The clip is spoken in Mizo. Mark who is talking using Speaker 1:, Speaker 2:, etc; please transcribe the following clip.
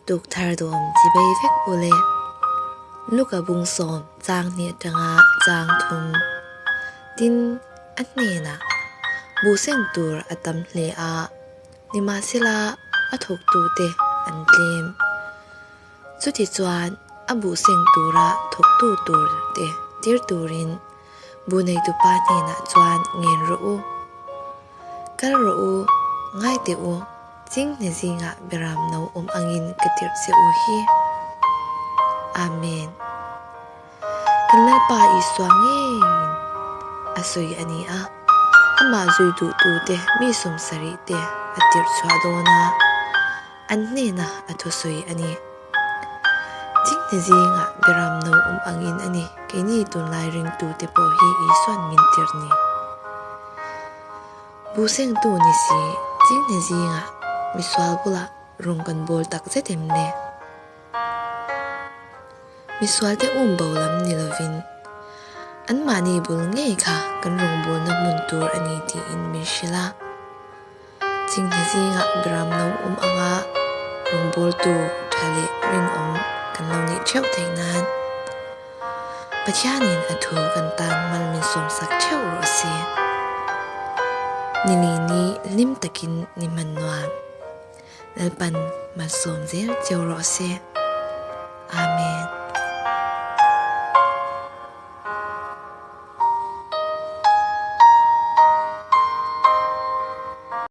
Speaker 1: Tuk thar dawm chibei vek ule. Luka bung sawm chang hnih atanga chang thum. Tin, a hnenah buhseng tur a tam hle a, nimahsela a thawktute an tlem. Chutichuan a buhseng tura thawktu tur te tir turin bu neitupa hnenah chuan ngen rawh u. Kal rawh u, ngai teh u, chinghne zingah beram no awm angin ka tirh che u hi. Amen. Kan Lalpa Isua ngeiin a sawi a ni a, amah zui duhtute mi 70 te a tirh chhuah dawn a, an hnenah a thusawi a ni. Chinghne zingah beram no awm angin a ni, keini tunlai ringtute pawh hi Isua'n min tirh ni. Buhsengtu ni si, chinghne zingah misual bulah rawng kan bawl tak zet em le? Misualte um bo lam ni lovin, anmahni bul ngei kha kan rawngbawlna hmun tur a ni tiin min hrilh a. Chinghne zingah beram no awm anga rawngbawltu tha leh rinawm kan lo nih theuh theih nan Pathianin a thu kan tan mal min sawmsak theuh rawh se. Nili ni hlim takin ni hman nuam. Lalpan malsawm zel cheu rawh se.